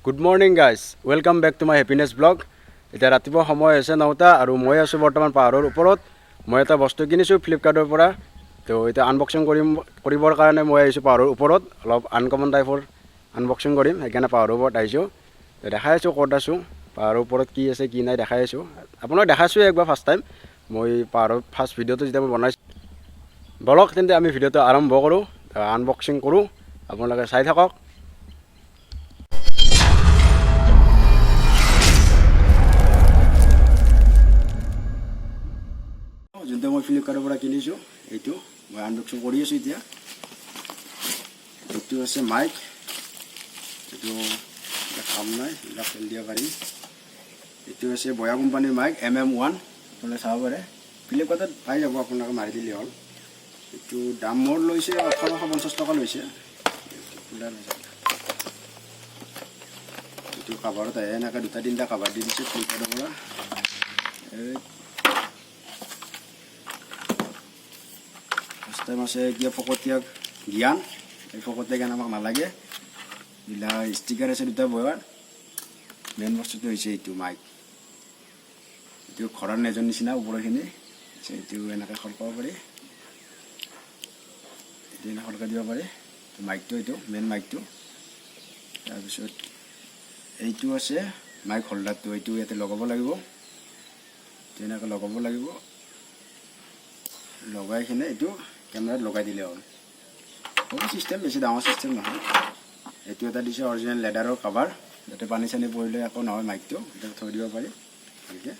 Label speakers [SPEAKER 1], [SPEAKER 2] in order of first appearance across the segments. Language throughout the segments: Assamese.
[SPEAKER 1] Good morning guys, welcome back to my happiness vlog. এতিয়া ৰাতিপুৱা সময় হৈছে 9টা আৰু মই আছোঁ বৰ্তমান পাহাৰৰ ওপৰত। মই এটা বস্তু কিনিছোঁ ফ্লিপকাৰ্টৰ পৰা। তো এতিয়া আনবক্সিং কৰিবৰ কাৰণে মই আহিছোঁ পাহাৰৰ ওপৰত। অলপ আনকমন টাইপৰ আনবক্সিং কৰিম, সেইকাৰণে পাহাৰৰ ওপৰত আহিছোঁ। তো দেখাই আছোঁ ক'ত আছোঁ, পাহাৰৰ ওপৰত কি আছে কি নাই দেখাই আছোঁ আপোনাক। দেখাইছোঁ একবাৰ ফাৰ্ষ্ট টাইম মই পাহাৰৰ ফাৰ্ষ্ট ভিডিঅ'টো যেতিয়া মই বনাইছোঁ। বলক তেন্তে, আমি ভিডিঅ'টো আৰম্ভ কৰোঁ, আনবক্সিং কৰোঁ। আপোনালোকে চাই থাকক। যোনটো মই ফ্লিপকাৰ্টৰ পৰা কিনিছোঁ, এইটো মই আনবক্সিং কৰি আছোঁ এতিয়া। এইটো আছে মাইক। এইটো এতিয়া কাম নাই, এইবিলাক ফেলি দিব পাৰিম। এইটো আছে বয়া কোম্পানীৰ মাইক, MM1। আপোনালোকে চাব পাৰে, ফ্লিপকাৰ্টত পাই যাব, আপোনালোকে মাৰি দিলেই হ'ল। এইটো দাম মোৰ লৈছে 1850 টকা লৈছে। এইটো খোলা নাযায়। এইটো কাভাৰত আহে, এনেকৈ দুটা তিনিটা কাভাৰ দি দিছে ফ্লিপকাৰ্টৰ পৰা। এই ফাৰ্ষ্ট টাইম আছে কিবা ফকতীয়া জ্ঞান। এই ফকতীয়া জ্ঞান আমাক নালাগে। এইবিলাক ষ্টিকাৰ আছে দুটা বয়াৰ। মেইন বস্তুটো হৈছে এইটো মাইক। এইটো ঘৰৰ নেজৰ নিচিনা ওপৰখিনি। এইটো এনেকৈ সলকাব পাৰি, এইটো এনেকৈ সলকাই দিব পাৰি। মাইকটো এইটো মেইন মাইকটো। তাৰপিছত এইটো আছে মাইক হোল্ডাৰটো। এইটো ইয়াতে লগাব লাগিব, তেনেকৈ লগাব লাগিব। লগাই কিনে এইটো কেমেৰাত লগাই দিলে হ'ল। সৰু চিষ্টেম, বেছি ডাঙৰ চিষ্টেম নহয়। এইটো এটা দিছে অৰিজিনেল লেডাৰৰ কাভাৰ, যাতে পানী চানী পৰিলে একো নহয় মাইকটো, এইটো থৈ দিব পাৰি ভালকৈ।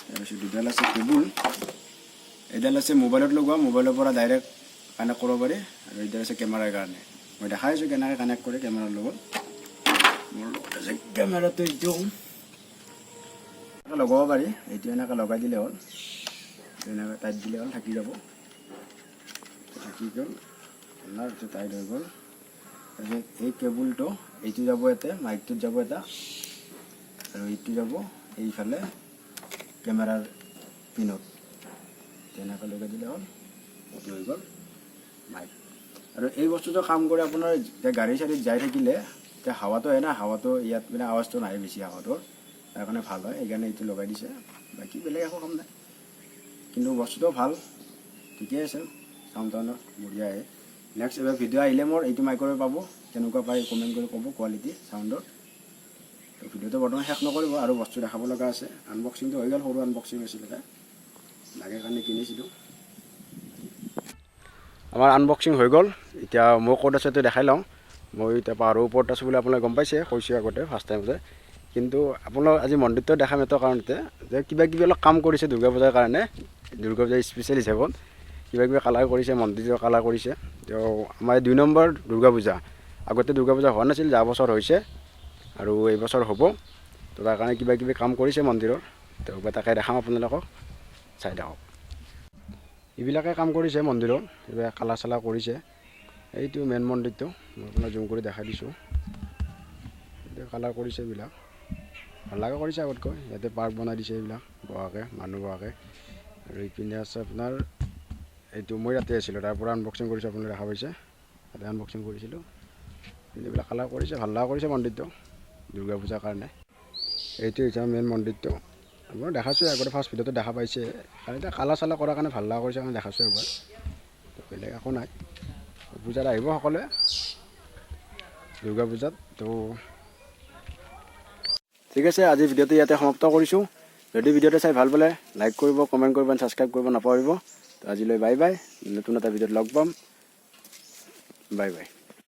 [SPEAKER 1] তাৰপিছত দুডাল আছে কেবুল। এইডাল আছে মোবাইলত লগোৱা, মোবাইলৰ পৰা ডাইৰেক্ট কানেক্ট কৰিব পাৰি। আৰু এইডাল আছে কেমেৰাৰ কাৰণে। মই দেখাই আছোঁ কেনেকৈ কানেক্ট কৰে কেমেৰাৰ লগত। মোৰ লগত আছে কেমেৰাটো, এইটো এনেকৈ লগাব পাৰি। এইটো এনেকৈ লগাই দিলে হ'ল, এনেকৈ টাইট দিলে হ'ল, থাকি যাব। থাকি গ'ল আপোনাৰ, এইটো টাইট হৈ গ'ল। তাৰপিছত এই কেবুলটো, এইটো যাব ইয়াতে, মাইকটোত যাব এটা, আৰু এইটো যাব এইফালে কেমেৰাৰ পিনত। তেনেকৈ লগাই দিলে হ'ল, এইটো হৈ গ'ল মাইক। আৰু এই বস্তুটো কাম কৰে আপোনাৰ, এতিয়া গাড়ী চাড়ীত যাই থাকিলে এতিয়া হাৱাটো আহে না, হাৱাটো ইয়াত মানে আৱাজটো নাহে বেছি হাৱাটোৰ, তাৰ কাৰণে ভাল হয়। সেইকাৰণে এইটো লগাই দিছে। বাকী বেলেগ একো কাম নাই। কিন্তু বস্তুটো ভাল, ঠিকেই আছে। চাউণ্ড টাউণ্ডৰ বঢ়িয়া আহে। নেক্সট এবাৰ ভিডিঅ' আহিলে মোৰ এইটো মাইকৰে পাব। কেনেকুৱা পায় কমেণ্ট কৰি ক'ব কোৱালিটি চাউণ্ডৰ। তো ভিডিঅ'টো বৰ্তমান শেষ নকৰিব, আৰু বস্তু দেখাব লগা আছে। আনবক্সিংটো হৈ গ'ল, সৰু আনবক্সিং আছিলে এটা, লাগে কাৰণে কিনিছিলোঁ। আমাৰ আনবক্সিং হৈ গ'ল। এতিয়া মই ক'ত আছোঁ এইটো দেখাই লওঁ। মই এতিয়া পাহাৰৰ ওপৰত আছোঁ বুলি আপোনালোকে গম পাইছে, কৈছোঁ আগতে ফাৰ্ষ্ট টাইমতে। কিন্তু আপোনালোক আজি মন্দিৰটো দেখাম এইটো কাৰণতে যে কিবা কিবি অলপ কাম কৰিছে দুৰ্গা পূজাৰ কাৰণে। দুৰ্গা পূজা স্পেচিয়েল হিচাপত কিবা কিবি কালাৰ কৰিছে, মন্দিৰটো কালাৰ কৰিছে। তেওঁ আমাৰ 2 নম্বৰ দুৰ্গা পূজা। আগতে দুৰ্গা পূজা হোৱা নাছিল, যোৱা বছৰ হৈছে আৰু এইবছৰ হ'ব। তো তাৰ কাৰণে কিবা কিবি কাম কৰিছে মন্দিৰৰ। তো তাকে দেখাম আপোনালোকক, চাই থাকক। এইবিলাকে কাম কৰিছে মন্দিৰৰ, এইবিলাক কালাৰ চালাৰ কৰিছে। এইটো মেইন মন্দিৰটো, মই আপোনাক জুম কৰি দেখাই দিছোঁ। এইটো কালাৰ কৰিছে এইবিলাক, ভাল লগা কৰিছে আগতকৈ। ইয়াতে পাৰ্ক বনাই দিছে এইবিলাক বহাকৈ, মানুহ বহাকৈ। আৰু ইপিনে আছে আপোনাৰ এইটো, মই ইয়াতে আছিলোঁ, তাৰ পৰা আনবক্সিং কৰিছোঁ, আপোনালোকে দেখা পাইছে, তাতে আনবক্সিং কৰিছিলোঁ। এইবিলাক কালাৰ কৰিছে, ভাল লগা কৰিছে মন্দিৰটো দুৰ্গা পূজাৰ কাৰণে। এইটো হৈছে মেইন মন্দিৰটো। মই দেখাইছোঁ আগতে, ফাৰ্ষ্ট ভিডিঅ'টো দেখা পাইছে। কাৰণ এতিয়া কালাৰ চালাৰ কৰাৰ কাৰণে ভাল লগা কৰিছে কাৰণে দেখাইছোঁ একবাৰ। বেলেগ একো নাই। পূজাত আহিব সকলোৱে, দুৰ্গা পূজাত। তো ঠিক আছে, আজি ভিডিঅ'টো ইয়াতে সমাপ্ত কৰিছোঁ। যদি ভিডিঅ'টো চাই ভাল পালে লাইক কৰিব, কমেণ্ট কৰিব, ছাবস্ক্ৰাইব কৰিব নাপাহৰিব। তো আজিলৈ বাই বাই। নতুন এটা ভিডিঅ'ত লগ পাম। Bye bye.